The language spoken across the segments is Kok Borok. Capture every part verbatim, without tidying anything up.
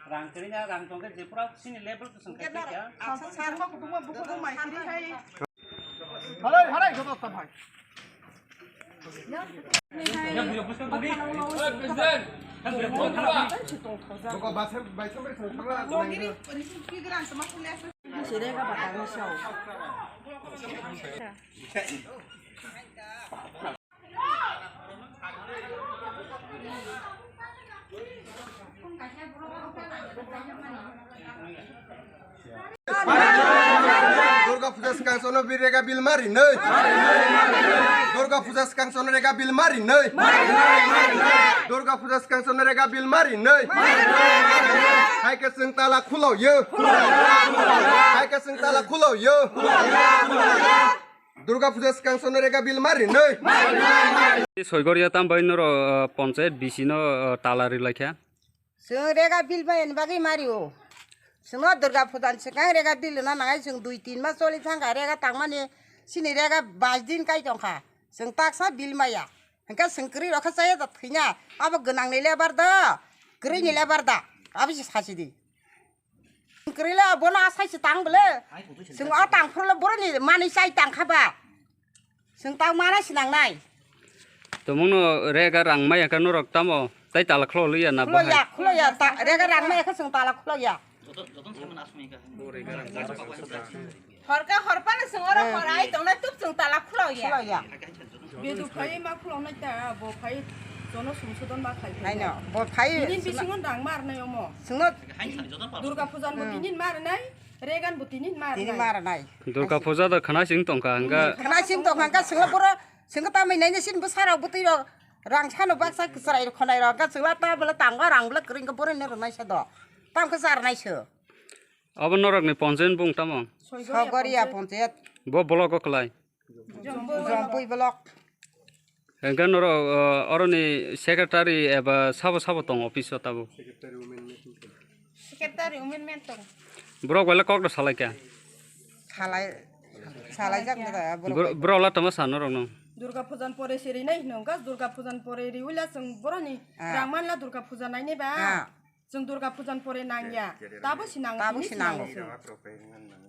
Rang kwrwina, rang tongkhe je pura chini level to sengkhe khe. Asa sar ma kutung ma buku ma mai kiri hai. Harai, harai, joto ta bhai. Boko basem, basem bai thang thang la. Sirega batang sao. Durga puja swkang sono bi rega bill mari nai. Durga puja swkang sono rega bill mari nai. Durga puja swkang sono rega bill mari nai. Hai khe chwng tala khulo yo. Hai khe chwng tala khulo yo. Durga puja swkang sono rega bill mari nai. Soigoria tam bai noro, uh, ponchayat B C no, uh, tala ri laikha. Chwng rega bill bai ni bagwi mari o. Chwngno Durga puja ni swkang rega bill na nangai, chwng dui tin mas choli thangkha rega tangmani, chini rega bais din kai tongkha. Chwng taksa bill maya. Hwnkhe chwng kwrwi rokha chaya da thwina. Abo gwnang ni lebar da. Kwrwi ni lebar da. Abo se sachidi. Kwrwile bono asai se tang bole. Chwng o tang phuru le boroni manwi chai tang kha ba. Chwng tang mana se nang nai. Tumungno rega rang maya khe norok tamo tai tala khlo liya na bahai. Khlo ya, khlo ya, ta, rega rang maya khe chwng tala khlo ya. Horka horpano chwng oro hor ai tongna tuk chwng tala khulok ya. Khulok ya. Bedu phai ma khulok nai ta, bo phai jono sumsudon ma khai. Haino, bo phai tinin bisingo dang mar nai omo. Chwngno Durga pujan bo tinin mar nai, regan bo tinin mar nai. Tinin mar nai. Durga puja da khana sing tongkha hwnkha. Khana sing tongkha hwnkha chwngno pura chwngno tamai nai sin bwsarok bwtwi rok rang sano baksa kwchwrai rok khonai rok hwnkha chwngla ta bwla tangba rang bwla kwrwi hwnkha boroni rwnai se do. Tamkhe charnai se. Abo norokni ponchayat bung tamo? Sogoria ponchayat. Bo block o kwlai? Jompui block. Hwnkhe norok, uh, oroni secretary eba sabo sabo tong office o tabuk? Secretary women men tong. Borok bai le kok da salai kha? Salai, salai jak da borok. Bor-, borok la tamo sa norok no? Durga pujan pore se rinai hino, gas Durga pujan pore riwila chwng boroni rang manla Durga puja nainai ba. Chwng Durga pujan pore nangya. Tabo se nango, tabo se nango.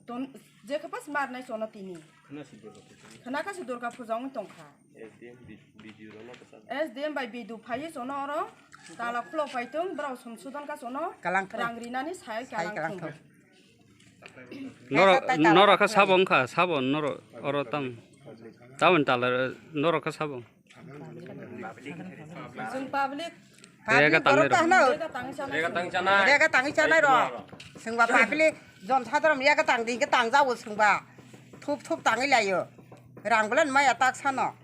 Ton, je khe pas mar nai chono tini. Khana si Durga puja. Khana kha si Durga puja wng tongkha. S D M bi-, B D O rok no bwsa. S D M bai B D O phaiwi chono oro tala khulo paitong, borok sumsudon kha chono kalang thung. Rang rinani sai kalang thung. Norok, norok kha sabo wngkha, sabo norok oro tam. Taboni tala norok kha sabo. Chwng public. Rega public tangwi borok rok. Tahno. Rega tangwi chanai. Rega tangwi chanai rok. Chwngba public jon sadrom rega tang di hwnkhe tangjago chwngba. Thup thup tangwi laio. Rang bwlano maya tak sano.